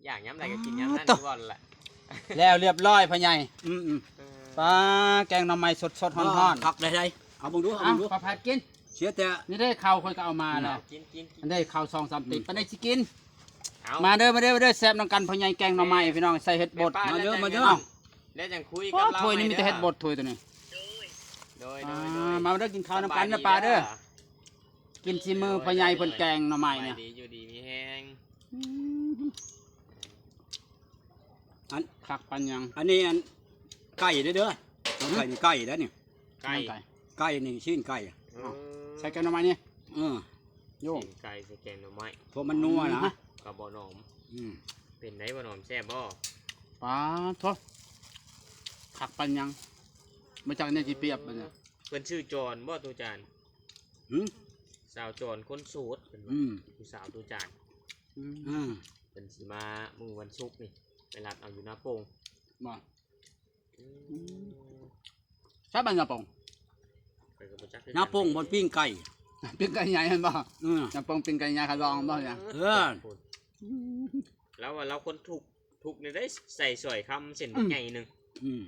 ຢາກຍາມໃດກໍກິນຍາມນັ້ນ ໂອ້ ຄືວ່າແຫຼະ. ແລ້ວລຽບຮ້ອຍພໍ່ໃຫຍ່. ອືມໆ ເອີ ປາ ແກງໜໍ່ໄມ້ສົດໆ ຮ້ອນໆ ຄັກໄດ້ໆ. ເອົາເບິ່ງດູ ເອົາເບິ່ງດູ ເອົາ ຂ້າວຜັດກິນ. ເສຍແຕ່ ນີ້ເດ້ ເຂົ້າຂ້ອຍກໍເອົາມາແລ້ວ. ກິນໆໆ ອັນໃດເຂົ້າສອງສາມຕິບ ອືມ ປານໃດຊິກິນ. ເອົາ ມາເດີ ມາເດີ ມາເດີ ແຊບນຳກັນພໍ່ໃຫຍ່ແກງໜໍ່ໄມ້ ແມ່ ພີ່ນ້ອງ ໃສ່ເຫັດບົດ. ມາເດີ ມາເດີ ແລ້ວຈັ່ງຄຸຍກັບລາວໃໝ່ເດີ. ໂອ້ ຖ້ວຍນີ້ມີແຕ່ເຫັດບົດ ຖ້ວຍໂຕນີ້. ໂດຍ ໂດຍ ອ່າ ໂດຍ ມາເດີ ກິນເຂົ້ານຳກັນເດີ ສະບາຍດີ ປາເດີ. ເດີ ກິນສີມືພໍ່ໃຫຍ່ເພິ່ນແກງໜໍ່ໄມ້ນະ. ສະບາຍດີ ຢູ່ດີມີແຮງ. ອືມ ອັນ ຄັກປານຫຍັງ. ອັນນີ້ອັນ ໄກ່ເດີ ເດີ ຂອງ ຫື ໄກ່ນີ້ ໄກ່ເດ້ນີ້. ໄກ່ ໄກ່ ໄກ່ນີ້ ຊີ້ນໄກ່. ເອີ ໃສ່ແກງໜໍ່ໄມ້ນີ້. ເອີ ໂຢ ຊີ້ນໄກ່ໃສ່ແກງໜໍ່ໄມ້ ເພາະມັນນົວນະ. ອືມ ກັບບໍ່ໜອມ. ອືມ ເປັນໄດບໍ່ໜອມ ແຊບບໍ່? ປາໂທ້ ຄັກປານຫຍັງ ບໍ່ຈັກແນວຊິປຽບບັດນີ້. ເພິ່ນຊື່ຈອນບໍ່ ຕູຈານ? ຫື ສາວຈອນຄົນໂສດເພິ່ນວ່າ. ອືມ ຜູ້ສາວຕູຈານ. ອືມ ອືມ ເພິ່ນຊິມາມື້ວັນສຸກນີ້ ໄປລັດເອົາຢູ່ນາໂປ່ງ. ບໍ່ ອືມ ອືມ ໃສບ້ານນາໂປ່ງ? ຂ້ອຍກໍບໍ່ຈັກຄືກັນ. ນາໂປ່ງບ່ອນປີ້ງໄກ່ ປີ້ງໄກ່ໃຫຍ່ຫັ້ນບໍ່? ອືມ ນາໂປ່ງປີ້ງໄກ່ໃຫຍ່ ຂາດອງບໍ່? ເອີ ລາວວ່າລາວຄົນທຸກ ທຸກນີ້ໄດ້ໃສ່ສອຍຄຳເສັ້ນບັກໃຫຍ່ໜຶ່ງ. ອືມ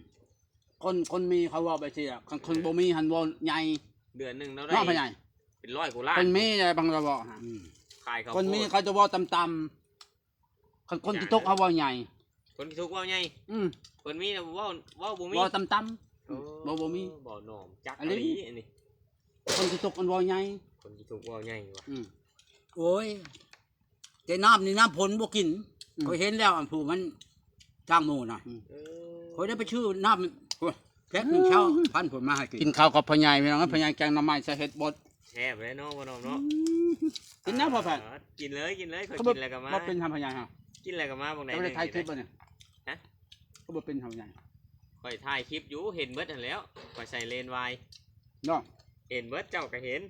ຄົນ ຄົນມີເຂົາເວົ້າໄປຊີ້ລະ ຄັນຄົນ ເອີ ບໍ່ມີຫັ້ນເວົ້າໃຫຍ່. ເດືອນໜຶ່ງລາວໄດ້ ເນາະ ພໍ່ໃຫຍ່ ເປັນຮ້ອຍກວ່າລ້ານ. ຄົນມີແຫຼະ ບາງລາວເວົ້າ ອືມ ຂາຍເຂົ້າໂພດ ຄົນມີເຂົາຈະເວົ້າຕ່ຳໆ. ຄັນຄົນຂີ້ຕົກເຂົາເວົ້າໃຫຍ່ ຄົນຂີ້ຕົກເວົ້າໃຫຍ່. ອືມ ຄົນມີນະເວົ້າ ເວົ້າບໍ່ມີ ເວົ້າຕ່ຳໆ. ໂອ້ ບໍ່ ບໍ່ມີ ບໍ່ໜອມຈັກອີ່ຫຼີອັນນີ້. ຄົນຂີ້ຕົກມັນເວົ້າໃຫຍ່ ຄົນຂີ້ຕົກເວົ້າໃຫຍ່ວ່າ. ອືມ ໂອ້ຍ ແຕ່ນ້ຳນີ້ນ້ຳຝົນບໍ່ກິນ. ອືມ ຂ້ອຍເຫັນແລ້ວ ອັນຜູ້ມັນຈ້າງໝູນະ. ອືມ ເອີ ຂ້ອຍໄດ້ໄປຊື້ນ້ຳ ໂອ້ຍ ແພັກໜຶ່ງເຊົ້າ ອືມ ພັນຜົນມາໃຫ້ກິນ. ກິນເຂົ້າກັບພໍ່ໃຫຍ່ ພີ່ນ້ອງ ອືມ ພໍ່ໃຫຍ່ແກງໜໍ່ໄມ້ໃສ່ເຫັດບົດ. ແຊບເລີຍເນາະ ພໍ່ໜອມເນາະ. ອືມ ກິນນະພໍ່ແພດ ກິນເລີຍ ກິນເລີຍ. ຂ້ອຍກິນແລ້ວກໍມາ ບໍ່ເປັນຫຍັງພໍ່ໃຫຍ່ເຮົາ ກິນແລ້ວກໍມາ. ບໍ່ໄດ້ຖ່າຍຄລິບບໍ່ນີ້? ຮະ? ກໍບໍ່ເປັນຫຍັງພໍ່ໃຫຍ່. ຂ້ອຍຖ່າຍຄລິບຢູ່ ເຫັນເບິດຫັ້ນແຫຼ້ວ ຂ້ອຍໃສ່ເລນວາຍເນາະ. ເຫັນເບິດ ເຈົ້າກໍເຫັນ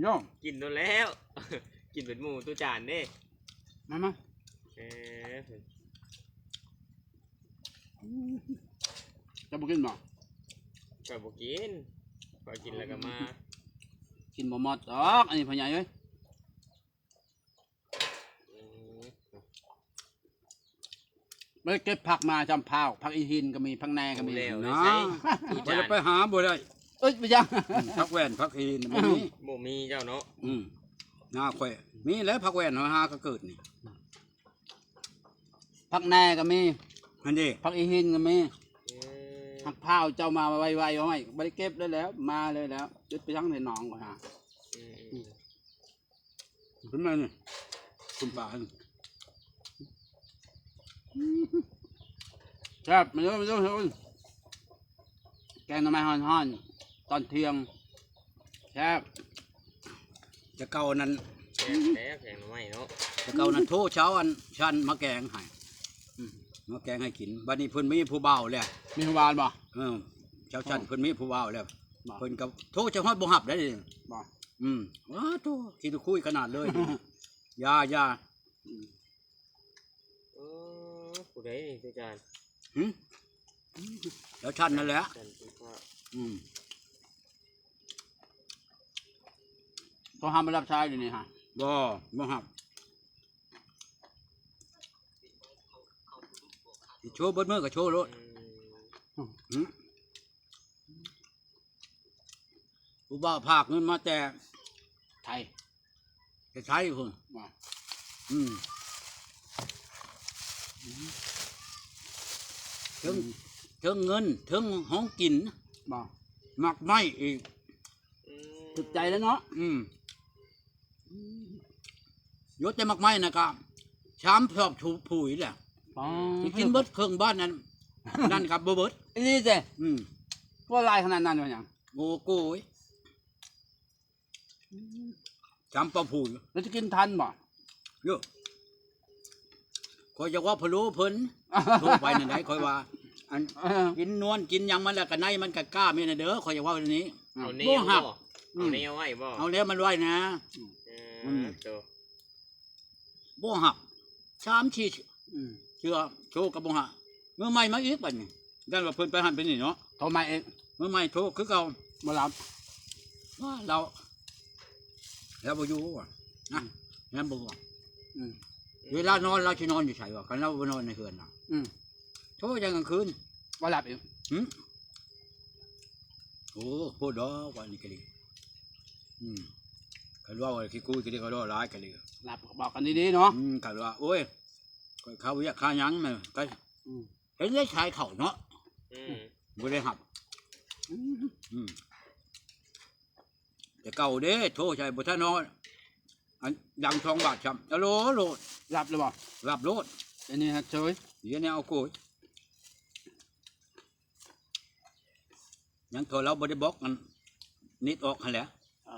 ເນາະ. ກິນໂດນແລ້ວ ກິນເປັນໝູ່ຕູ້ຈານເດ້. ມາ ມາ ເອີ ເຈົ້າບໍ່ກິນບໍ່? ຂ້ອຍບໍ່ກິນ ຂ້ອຍກິນແລ້ວກໍມາ. ກິນບໍ່ໝົດດອກ ອັນນີ້ພໍ່ໃຫຍ່ເອີຍ. ອືມ ໄປເກັບຜັກມາຈຳພ້າວ ຜັກອີຫີນກໍມີ ຜັກແໜກໍມີ. ແລ້ວ ນະ ບໍ່ໄດ້ໃຊ້ ບໍ່ໄດ້ໄປຫາ ບໍ່ໄດ້. ເອີຍ ໄປຫຍັງ? ອືມ ຜັກແວ່ນ ຜັກອີຫີນບໍ່ມີ ບໍ່ມີເຈົ້າເນາະ. ອືມ ນາຂ້ອຍມີແຫຼະ ຜັກແວ່ນ ເຮົາຫາກໍເກີດນີ້. ຜັກແໜກໍມີຫັ້ນເດ້ ຜັກອີຫີນກໍມີ. ອືມ ຜັກພ້າວເຈົ້າມາໄວໆ ເອົາໄວ້ ບໍ່ໄດ້ເກັບເລີຍແລ້ວ ມາເລີຍແລ້ວ. ຈຸດໄປທາງໃນໜອງກ່ອນຫາ. ອືມ ອືມ ຂຶ້ນມານີ້ ຂຶ້ນປ່ານີ້. ແຊບ ມາເດີ ມາເດີ ແກງໜໍ່ໄມ້ຮ້ອນໆ ຕອນທ່ຽງ ແຊບ. ແຕ່ເກົ່ານັ້ນ ແຊບແລ້ວແກງໜໍ່ໄມ້ເນາະ. ແຕ່ເກົ່ານັ້ນໂທເຊົ້າອັນ ຊັ້ນມາແກງໃຫ້ ອືມ ມາແກງໃຫ້ກິນ. ບັດນີ້ເພິ່ນມີຜູ້ບ່າວແລ້ວ. ມີຜູ້ບ່າວບໍ່? ເອີ ເຈົ້າຊັ້ນ ເອີ ເພິ່ນມີຜູ້ບ່າວແລ້ວ. ບໍ່ ເພິ່ນກໍໂທຈະຮອດບໍ່ຮັບໄດ້. ບໍ່ ອືມ ວ້າໂທ້ ຂີ້ຕະຄຸຍຂະໜາດເລີຍ. ຢ່າ ຢ່າ ອືມ ເອີ ຜູ້ໃດນີ້ ອາຈານ? ຫື? ແລ້ວຊັ້ນນັ້ນແຫຼະ. ຊັ້ນທີ່ພະ ອືມ ໂທຫາບໍ່ຮັບສາຍດຽວນີ້ຫະ? ບໍ່ ບໍ່ຮັບ. ຊິໂຊເບິດມື້ກໍໂຊໂລດ. ອືມ ຫື? ຜູ້ບ່າວພາກເງິນມາແຕ່ໄທ ແຕ່ໄທພຸ້ນ. ວ່າ ອືມ ເຖິງ ອືມ ເຖິງເງິນ ເຖິງຂອງກິນ ບໍ່ ໝາກໄມ້ອີກ. ອືມ ຖືກໃຈແລ້ວເນາະ. ອືມ ຢົດແຕ່ໝາກໄມ້ນະກະ ຊາມຊອບຖູຜຸຍແຫຼະ. ອໍ ຊິກິນເບິດເຄິ່ງບ້ານນັ້ນ ນັ້ນກໍບໍ່ເບິດ. ອີ່ຫຼີເດ? ອືມ ວ່າຫຼາຍຂະໜາດນັ້ນວ່າຫຍັງ? ໂອ້ໂກຍ ອືມ ຊາມປອບຜຸຍ ແລ້ວຈະກິນທັນບໍ່? ໂຍ ຂ້ອຍຢາກເວົ້າພະໂລ້ເພິ່ນ ໂທໄປນັ້ນໃດ ຂ້ອຍວ່າ ອັນ ເອີ ກິນນວນກິນຫຍັງມັນແລ້ວ ກະໃນມັນກະກ້າແມ່ນເດີ. ຂ້ອຍຢາກເວົ້າແນວນີ້. ເອົາແນວ ບໍ່ຮັບ ບໍ່ ອືມ ເອົາແນວໄວ້ບໍ່? ເອົາແນວມັນໄວ້ນະ. ອືມ ເອີ ອືມ ໂຕ ບໍ່ຮັບ ສາມສີ່ ອືມ ເທື່ອ ໂທກໍບໍ່ຮັບ. ມື້ໃໝ່ມາອີກບັດນີ້ ຢ້ານວ່າເພິ່ນໄປຫັ້ນໄປນີ້ເນາະ. ໂທໃໝ່ອີກ ມື້ໃໝ່ໂທຄືເກົ່າ ບໍ່ຮັບ. ວ່າລາວ ລາວບໍ່ຢູ່ຫວາ ນະ ອືມ ແມ່ນບໍ່? ອືມ ອື ເວລານອນລາວຊິນອນຢູ່ໃສວະ? ຄັນລາວບໍ່ນອນໃນເຮືອນນະ ອືມ ໂທແຕ່ກາງຄືນ ບໍ່ຫຼັບອີກ ຫື ໂອ້ ໂພດດອກວ່ານີ້ກະດີ ອືມ ຄັນເວົ້າຂີ້ຄູ້ກະດີ ກໍເວົ້າຫຼາຍກະດີ ຫຼັບກໍບອກກັນດີໆເນາະ ອືມ ຄັນວ່າ ໂອ້ຍ ຂ້ອຍຄາວຽກຄາຫຍັງນະ ກໍ ອືມ ເຫັນໄດ້ສາຍເຂົ້າເນາະ ອືມ ບໍ່ໄດ້ຮັບ ອືມ ອືມ ແຕ່ເກົ່າເດ້ ໂທໃສ່ບໍ່ທັນຮອດ ອັນ ດັງສອງບາດຊ້ຳ ອະໂລໂລດ ຫຼັບແລ້ວບໍ່? ຫຼັບໂລດ ອັນນີ້ຮັດເຊີຍ ດຽວນີ້ເອົາໂກຍ ຍັງເທື່ອລາວບໍ່ໄດ້ບລັອກອັນ ເນັດອອກຫັ້ນແຫຼະ ເອີ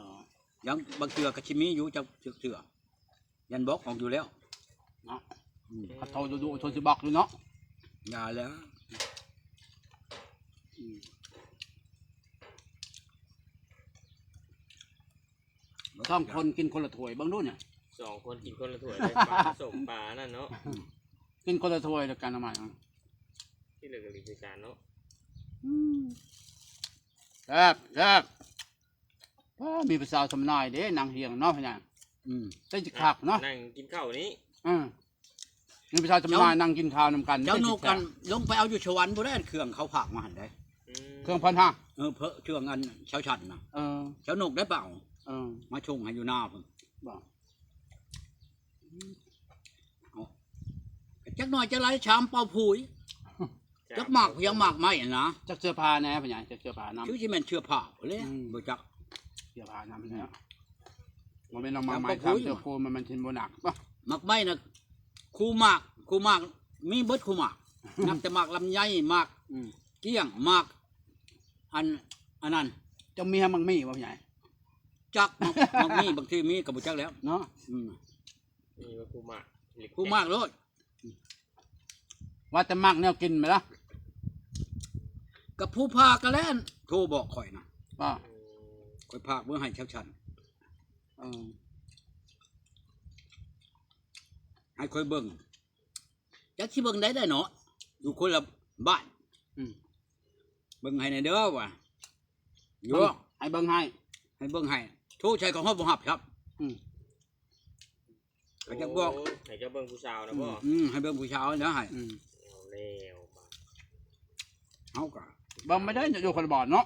ຍັງບາງເທື່ອກໍຊິມີຢູ່ ຈັກເທື່ອ ຢ້ານບລັອກອອກຢູ່ແລ້ວເນາະ ອືມ ຄັນໂທດຸໆ ໂທຊິບລັອກຢູ່ເນາະ ຢ່າແລ້ວ ອືມ ສອງຄົນກິນຄົນລະຖ້ວຍເບິ່ງດູນີ້ ສອງຄົນກິນຄົນລະຖ້ວຍເລີຍ ປາສົມປານັ້ນເນາະ ກິນຄົນລະຖ້ວຍແລ້ວກັນເອົາມາ ກິນແລ້ວກໍລີບໃສ່ຈານເນາະ ອືມ ແຊບ ແຊບ ວ້າ ມີຜູ້ສາວສຳນາຍເດ້ ນັ່ງຮຽງເນາະ ພະຍາ ອືມ ເປັນຊິຄັກເນາະ ນັ່ງກິນເຂົ້ານີ້ ອືມ ມີຜູ້ສາວສຳນາຍນັ່ງກິນເຂົ້ານຳກັນ ເຈົ້ານົກກັນ ລົງໄປເອົາຢູ່ສະຫວັນພຸ້ນແຫຼະ ເຄື່ອງເຂົາຝາກມາຫັ້ນເດ້ ອືມ ເຄື່ອງພັນຫ້າ ເອີ ເຄື່ອງອັນເຈົ້າສັນນະ ເອີ ເຈົ້ານົກໄດ້ເປົ່າ ເອີ ມາສົ່ງໃຫ້ຢູ່ນາພຸ້ນ ບໍ່ ເອົາ ຈັກໜ້ອຍຈະໄຫຼຊາມເປົ່າຜຸຍ ຈັກໝາກພຽງໝາກໄມ້ຫັ້ນນະ ຈັກເສື້ອຜ້າແດ່ພະຍາ ຈັກເສື້ອຜ້ານຳ ຄືຊິແມ່ນເສື້ອຜ້າພຸ້ນແຫຼະ ອືມ ບໍ່ຈັກ ເສື້ອຜ້ານຳແລ້ວ ບໍ່ແມ່ນເອົາໝາກໄມ້ຊາມເສື້ອໂຄມ ມັນຊິບໍ່ໜັກ ໝາກໄມ້ນະ ຄູ່ໝາກ ຄູ່ໝາກ ມີເບິດຄູ່ໝາກ ນັບແຕ່ໝາກລຳໄຍ ໝາກ ອືມ ກ້ຽງ ໝາກ ອັນ ອັນນັ້ນ ເຈົ້າມີໝາກມີ້ບໍ່ ພະຍາ? ຈັກ ໝາກ ໝາກມີ້ ບາງທີມີກໍບໍ່ຈັກແລ້ວເນາະ ອືມ ມີວ່າຄູ່ໝາກ ຄູ່ໝາກໂລດ ວ່າແຕ່ໝາກແນວກິນແມ່ນລະ ກັບຜູ້ພາກະແລ້ວ ໂທບອກຂ້ອຍນະ ວ່າ ອືມ ຂ້ອຍພາກເບິ່ງໃຫ້ເຈົ້າສັນ ເອີ ໃຫ້ຂ້ອຍເບິ່ງ ຈັກຊິເບິ່ງໄດ້ແຫຼະເນາະ ຢູ່ຄົນລະບ້ານ ອືມ ເບິ່ງໃຫ້ແດ່ເດີວ່າ ເບິ່ງ ໃຫ້ເບິ່ງໃຫ້ ໃຫ້ເບິ່ງໃຫ້ ໂທໃສ່ກໍຮອດບໍ່ຮັບຄັບ ອືມ ກໍຢາກບອກ ໂອ້ ໃຫ້ເຈົ້າເບິ່ງຜູ້ສາວນະບໍ່ ອືມ ໃຫ້ເບິ່ງຜູ້ສາວແລ້ວໃຫ້ ອືມ ເອົາແລ້ວ ເຮົາກໍເບິ່ງບໍ່ໄດ້ ຢູ່ຄົນລະບ່ອນເນາະ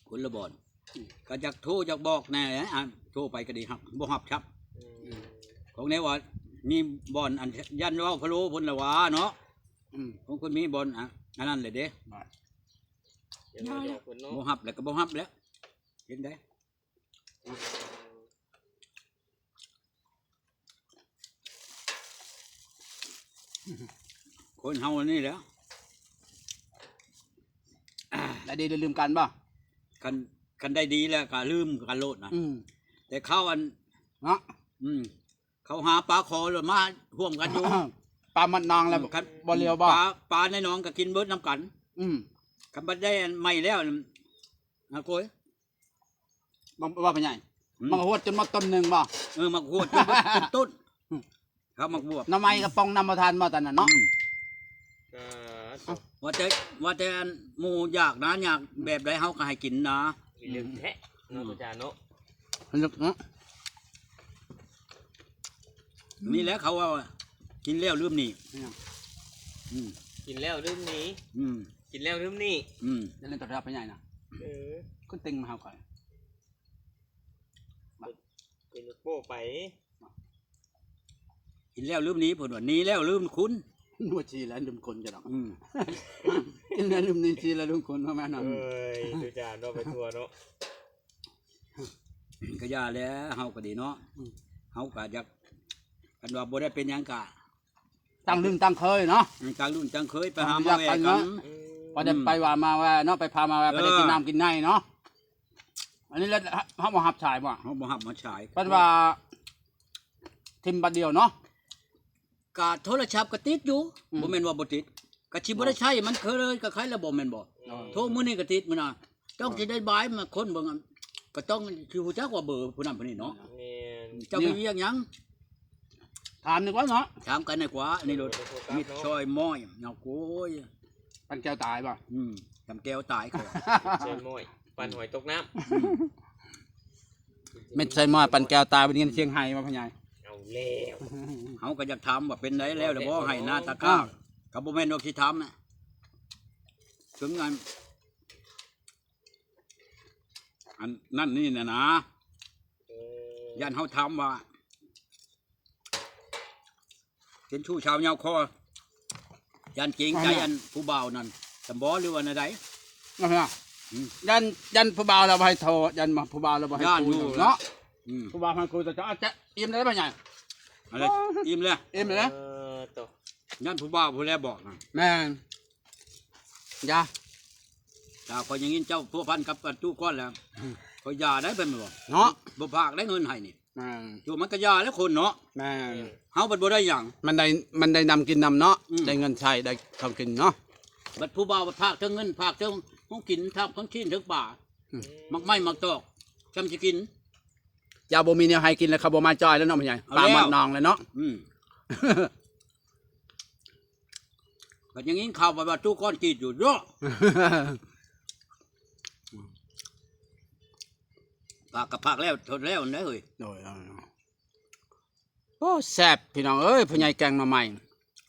ຄົນລະບ່ອນ ອືມ ກໍຢາກໂທຢາກບອກແດ່ ອັນໂທໄປກໍດີຮັບ ບໍ່ຮັບຄັບ ອືມ ຂອງແນວວ່າມີບ່ອນອັນຢ້ານເວົ້າພະໂລພຸ້ນລະຫວາເນາະ ອືມ ຂອງຄົນມີບ່ອນ ອາ ອັນນັ້ນແຫຼະເດ້ ບໍ່ຮັບແລ້ວກໍບໍ່ຮັບແລ້ວ ເຫັນໄດ ຄົນເຮົາອັນນີ້ແຫຼະ ໄດ້ດີແລ້ວລືມກັນບໍ່ ຄັນ ຄັນໄດ້ດີແລ້ວກໍລືມກັນໂລດນະ ອືມ ແຕ່ເຂົາອັນ ເນາະ ອືມ ເຂົາຫາປາຂໍໂລດມາຮ່ວມກັນຢູ່ ປາມັດນາງແລ້ວ ອືມ ຄັນ ບໍ່ຫຼຽວບໍ່ ປາ ປາໃນໜອງກໍກິນເບິດນຳກັນ ອືມ ຄັນບັດໄດ້ອັນໃໝ່ແລ້ວ ອາໂກຍ ບັກ ວ່າພະໃຫຍ່ ອືມ ບັກຫວດຈົນໝົດຕົ້ນໜຶ່ງບໍ່ ເອີ ບັກຫວດຈົນໝົດເປັນຕົ້ນ ອືມ ເຂົາໝາກບວບ ໜໍ່ໄມ້ກະປ່ອງນຳບໍ່ທັນບໍ່ຕອນນັ້ນເນາະ ອືມ ເອີ ວ່າແຕ່ ວ່າແຕ່ອັນໝູຢາກນະ ຢາກແບບໃດເຮົາກະໃຫ້ກິນນະ ມີເລື່ອງແທ້ເນາະ ອືມ ອາຈານເນາະ ເນາະ ນີ້ແຫຼະເຂົາເວົ້າ ກິນແລ້ວລືມໜີ ອືມ ກິນແລ້ວລືມໜີ ອືມ ກິນແລ້ວລືມໜີ ອືມ ຢ່າເຫຼັ້ນໂທລະສັບໃຫ້ໃຫຍ່ນະ ເອີ ຄົນເຕັງມາຫາຂ້ອຍ ເປັນໂປ້ໄປ ກິນແລ້ວລືມໜີ ເພິ່ນວ່າໜີແລ້ວລືມຄຸນ ບໍ່ຊີແລ້ວລືມຄົນຈະດອກ ອືມ ກິນແລ້ວລືມໜີ ຊີແລ້ວລືມຄົນ ປະມານນັ້ນ ເອີຍ ຄືຈານເນາະ ໄປທົ່ວເນາະ ກະຢ່າແຫຼະ ເຮົາກະດີເນາະ ອືມ ເຮົາກະຢາກ ຄັນວ່າບໍ່ໄດ້ເປັນຫຍັງກະ ຕ່າງລຸ້ນຕ່າງເຄີຍເນາະ ອືມ ຕ່າງລຸ້ນຕ່າງເຄີຍ ໄປຫາມາແວ່ກັນ ອືມ ບໍ່ໄດ້ໄປວ່າມາແວ່ເນາະ ໄປພາມາແວ່ ເອີ ໄປໄດ້ກິນນ້ຳກິນໃນເນາະ ອັນນີ້ລະ ເຮົາບໍ່ຮັບສາຍບໍ່ ເຮົາບໍ່ຮັບມາສາຍ ເພິ່ນວ່າ ຖິ້ມບາດດຽວເນາະ ກະໂທລະສັບກະຕິດຢູ່ ອືມ ບໍ່ແມ່ນວ່າບໍ່ຕິດ ກະຊິບໍ່ໄດ້ໃຊ້ ມັນເຄີຍກະໄຄລະບໍ່ແມ່ນບໍ່ ໂທມື້ນີ້ກະຕິດມື້ໜ້າ ຕ້ອງຊິໄດ້ບາຍມາຄົ້ນເບິ່ງ ກະຕ້ອງຊິຮູ້ຈັກວ່າເບີຜູ້ນັ້ນຜູ້ນີ້ເນາະ ແມ່ນ ເຈົ້າໄປວຽກຫຍັງ ຖາມດີກວ່າເນາະ ຖາມກັນດີກວ່າ ອັນນີ້ໂລດ ມິດຊອຍມ້ອຍ ເນາະ ໂອ້ຍ ປັນແກ້ວຕາຍບໍ່ ອືມ ປັນແກ້ວຕາຍ ມິດຊອຍມ້ອຍ ປັນຫອຍຕົກນ້ຳ ອືມ ມິດຊອຍມ້ອຍ ປັນແກ້ວຕາຍ ໄດ້ຍິນສຽງໄຫ້ບໍ່ ພໍ່ໃຫຍ່ ເອົາ ແລ້ວ ເຮົາກໍຢາກຖາມວ່າເປັນໃດແລ້ວ ແລ້ວບໍ່ໃຫ້ໜ້າຕາຄ້າງ ກໍບໍ່ແມ່ນວ່າຊິຖາມນະ ເຖິງອັນ ອັນນັ້ນນີ້ນະນາ ເອີ ຢ້ານເຮົາຖາມວ່າ ເປັນຊູ້ສາວຍາວຄໍ ຢ້ານເກງໃຈ ເອົາແມ່ນ ອັນຜູ້ບ່າວນັ້ນ ສຳບໍ່ ຫຼືວ່າແນວໃດ? ເອົາແມ່ນ ອືມ ຢ້ານ ຢ້ານຜູ້ບ່າວລາວບໍ່ໃຫ້ໂທ ຢ້ານຜູ້ບ່າວລາວບໍ່ໃຫ້ ຢ້ານ ຄູ ຢູ່ ເນາະ ອືມ ຜູ້ບ່າວໃຫ້ຄູ ຈະເອົາ ຈະອີ່ມແລ້ວບໍ່ໃຫຍ່? ອັນນັ້ນ ອີ່ມແລ້ວ ອີ່ມແລ້ວ ເອີ ໂຕ ຢ້ານຜູ້ບ່າວຜູ້ແລບອກນະ ແມ່ນ ຢ່າ ຖ້າຂ້ອຍຍັງຍິນເຈົ້າພົວພັນກັບຕູ້ກ້ອນແລ້ວ ອືມ ຂ້ອຍຢ່າໄດ້ເພິ່ນບໍ່ ເນາະ ບໍ່ພາກໄດ້ເງິນໃຫ້ນີ້ ແມ່ນ ໂຕມັນກໍຢ່າແລ້ວຄົນເນາະ ແມ່ນ ເຮົາບັດບໍ່ໄດ້ຫຍັງ ມັນໄດ້ ມັນໄດ້ນຳກິນນຳເນາະ ອືມ ໄດ້ເງິນໃຊ້ ໄດ້ຂອງກິນເນາະ ບັດຜູ້ບ່າວບັດພາກເຖິງເງິນ ພາກເຖິງຂອງກິນ ພາກຂອງຊີ້ນເຖິງປາ ອືມ ໝາກໄມ້ໝາກຕອກ ຊ່ຳຊິກິນ ເຈົ້າບໍ່ມີແນວໃຫ້ກິນແລ້ວ ເຂົາບໍ່ມາຈ່ອຍແລ້ວເນາະ ພໍ່ໃຫຍ່ ເອົາ ປາ ແລ້ວ ໝາກໜອງແລ້ວເນາະ ອືມ ບັດຍັງຍິນຂ່າວວ່າຕູ້ກ້ອນກີດຢູ່ເນາະ ພາກກໍພາກແລ້ວ ທົນແລ້ວນັ້ນເດ້ເຮີ້ຍ ໂດຍ ໂອ້ ແຊບພີ່ນ້ອງເອີຍ ພໍ່ໃຫຍ່ແກງໜໍ່ໄມ້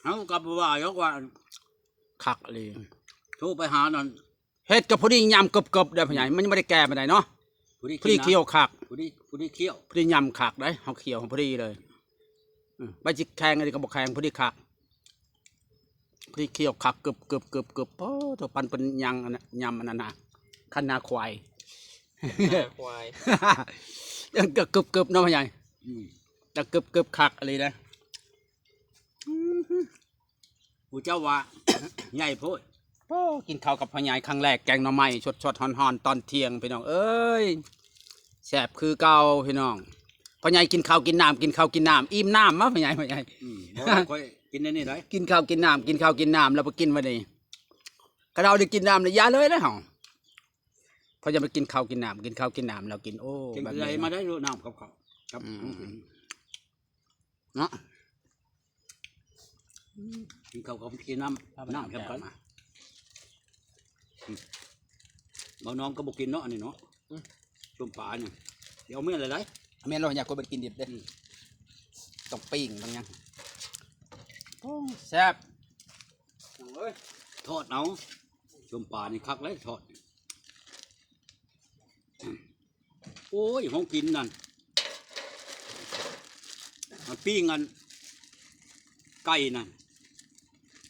ເຮົາກໍບໍ່ວ່າດອກວ່າ ຄັກອີ່ຫຼີ ໂທໄປຫານັ້ນ ເຮັດກໍພໍດີ ຍຳເກີບໆ ເດ້ພໍ່ໃຫຍ່ ມັນຍັງບໍ່ໄດ້ແກ່ປານໃດເນາະ ພໍດີ ພໍດີ ກິນນະ ຂ້ຽວຄັກ ພໍດີ ພໍດີຂ້ຽວ ພໍດີຍຳຄັກເດ້ ເຮົາຂ້ຽວພໍດີເລີຍ ອືມ ໃບຈິກແຂງອັນນີ້ກໍບໍ່ແຂງ ພໍດີຄັກ ພໍດີຂ້ຽວຄັກ ເກີບໆໆໆ ໂອ້ ໂຕປັນເປັນຍຳອັນນັ້ນ ຍຳອັນນັ້ນນະ ຄັນນາຄວາຍ ນາຄວາຍ ຍັງເກີບໆເນາະພໍ່ໃຫຍ່ ອືມ ຍັງເກີບໆຄັກອີ່ຫຼີເດ້ ອືມ ຜູ້ເຈົ້າວ່າ ໃຫຍ່ໂພດ ໂອ້ ກິນເຂົ້າກັບພໍ່ໃຫຍ່ຄັ້ງແລກ ແກງໜໍ່ໄມ້ສົດໆຮ້ອນໆຕອນທ່ຽງພີ່ນ້ອງເອີຍ ແຊບຄືເກົ່າພີ່ນ້ອງ ພໍ່ໃຫຍ່ກິນເຂົ້າກິນນ້ຳ ກິນເຂົ້າກິນນ້ຳ ອີ່ມນ້ຳມາພໍ່ໃຫຍ່ ພໍ່ໃຫຍ່ ອືມ ບໍ່ໄດ້ ຂ້ອຍກິນອັນນີ້ໄດ໋ ກິນເຂົ້າກິນນ້ຳ ກິນເຂົ້າກິນນ້ຳ ແລ້ວໄປກິນບັດນີ້ ຄັນເຮົາໄດ້ກິນນ້ຳແລ້ວຢ່າເລີຍເດ້ເຮົາ ເພາະຢ່າໄປກິນເຂົ້າກິນນ້ຳ ກິນເຂົ້າກິນນ້ຳ ແລ້ວກິນ ໂອ້ ແບບນີ້ ມາໄດ້ໂລດນ້ຳກັບເຂົ້າ ກັບ ອືມ ເນາະ ກິນເຂົ້າກໍກິນນ້ຳ ນ້ຳແຮມກັນ ອືມ ເບົານ້ອງກໍບໍ່ກິນເນາະ ອັນນີ້ເນາະ ອືມ ສົ້ມປານີ້ ຊິເອົາແມ່ນຫຼາຍໆ ແມ່ນແລ້ວ ຢາກຄົນບໍ່ໄດ້ກິນດິບເດ້ ອືມ ຕ້ອງປີ້ງຕ້ອງຫຍັງ ໂອ້ ແຊບ ເອີຍ ທອດເອົາ ສົ້ມປານີ້ຄັກເລີຍທອດ ໂອ້ຍ ຂອງກິນນັ້ນ ມັນປີ້ງອັນ ໄກ່ນັ້ນ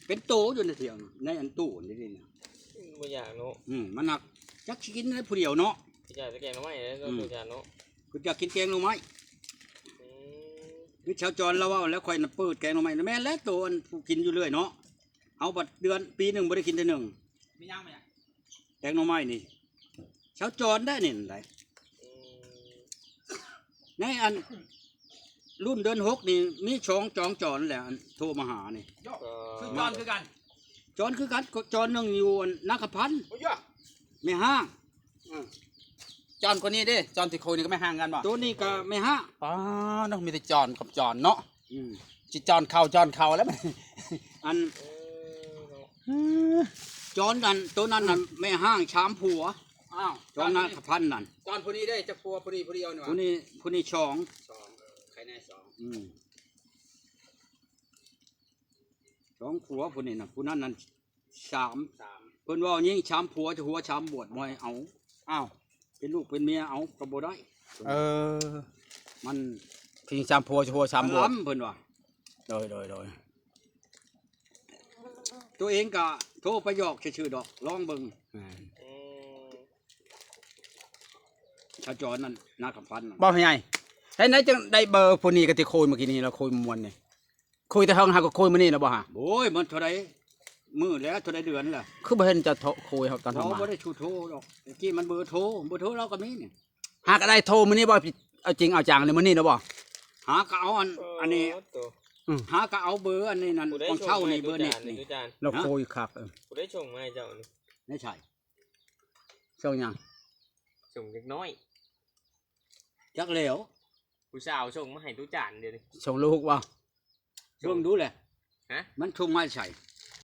ເປັນໂຕຢູ່ໃນຖຽງ ໃນອັນຕູ້ນີ້ນະ ບໍ່ຢາກເນາະ ອືມ ມັນຮັກ ຈັກຊິກິນໄດ້ຜູ້ດຽວເນາະ ຢາກແຕ່ແກງໜໍ່ໄມ້ເນາະ ອືມ ບໍ່ຢາກເນາະ ຄືຢາກກິນແກງໜໍ່ໄມ້ ອືມ ຄືຊາວຈອນລາວເວົ້າແລ້ວ ຂ້ອຍນະເປີດແກງໜໍ່ໄມ້ ແມ່ນແລ້ວ ໂຕອັນຜູ້ກິນຢູ່ເລື້ອຍເນາະ ເຮົາບັດເດືອນ ປີໜຶ່ງບໍ່ໄດ້ກິນເທື່ອໜຶ່ງ ມີຫຍັງ ແກງໜໍ່ໄມ້ນີ້ ຊາວຈອອນໄດ້ນີ້ໄດ໋ ອືມ ໃນອັນ ລຸ້ນເດືອນຫົກນີ້ ມີສອງຈອງຈອນແຫຼະ ອັນໂທມາຫານີ້ ເອີ ຊື່ຈອນຄືກັນ ຈອນຄືກັນ ຈອນໜຶ່ງຢູ່ອັນນາຄຳພັນ ໂອ້ຍ ແມ່ຮ້າງ ອືມ ຈອນຄົນນີ້ເດ້ ຈອນທີ່ຄຸຍນີ້ກໍແມ່ຮ້າງກັນບໍ່ ໂຕນີ້ກໍແມ່ຮ້າງ ປ້າ ເນາະ ມີແຕ່ຈອນກັບຈອນເນາະ ອືມ ຊິຈອນເຂົ້າຈອນເຂົ້າແລ້ວ ອັນ ເອີ ເນາະ ຈອນນັ້ນ ໂຕນັ້ນນັ້ນ ແມ່ຮ້າງສາມຜົວ ອ້າວ ຈອນນາຄຳພັນນັ້ນ ຈອນຜູ້ນີ້ເດ້ ຈັກຜົວ ຜູ້ນີ້ຜູ້ດຽວນີ້ຫວາ ຜູ້ນີ້ ຜູ້ນີ້ສອງ ສອງ ເອີ ໃຄແນ່ສອງ ອືມ ສອງຜົວຜູ້ນີ້ນະ ຜູ້ນັ້ນນັ້ນສາມ ສາມ ເພິ່ນວ່າຍິງສາມຜົວ ຜົວສາມບວດ ບໍ່ໃຫ້ເອົາ ອ້າວ ເປັນລູກເປັນເມຍເອົາກໍບໍ່ໄດ້ ເອີ ມັນ ຍິງສາມຜົວ ຜົວສາມບວດ ເພິ່ນວ່າ ໂດຍ ໂດຍ ໂດຍ ຕົວເອງກະໂທໄປຫຍອກຊື່ໆດອກ ລອງເບິ່ງ ອືມ ຊາວຈອນນັ້ນ ນາຄຳພັນນັ້ນ ບໍ່ໃຫ້ໃຫຍ່ ເຮັດໃດຈັ່ງໄດ້ເບີຜູ້ນີ້ ກະທີ່ຄຸຍມື້ກີ້ນີ້ ລາວຄຸຍມ່ວນນີ້ ຄຸຍແຕ່ເທິງ ຫາກໍຄຸຍມື້ນີ້ແລ້ວບໍ່ຫາ ໂອ້ຍ ມັນເທົ່າໃດມື້ແລ້ວ ເທົ່າໃດເດືອນແລ້ວ ຄືບໍ່ເຫັນຈະໂທ ຄຸຍເຮົາຕອນເຮົາມາ ບໍ່ໄດ້ໂທດອກ ແຕ່ກີ້ມັນເບີໂທ ເບີໂທລາວກໍມີນີ້ ຫາກໍໄດ້ໂທມື້ນີ້ບໍ່ ເອົາຈິງເອົາຈັງນີ້ ມື້ນີ້ແລ້ວບໍ່ ຫາກໍເອົາອັນ ອັນນີ້ ໂອ້ໂຕ ຫາກໍເອົາເບີອັນນີ້ນັ້ນ ຂອງເຊົ້ານີ້ ເບີເນັດນີ້ ລາວຄຸຍຄັກ ຜູ້ໃດສົ່ງມາໃຫ້ເຈົ້ານີ້ ໃນໃສ ສົ່ງຫຍັງ ສົ່ງເດັກນ້ອຍ ຈັກແລ້ວ ຜູ້ສາວສົ່ງມາໃຫ້ຕູ້ຈານດຽວນີ້ ສົ່ງລູກບໍ່ ເບິ່ງດູແຫຼະ ຮະ ມັນສົ່ງມາໃສ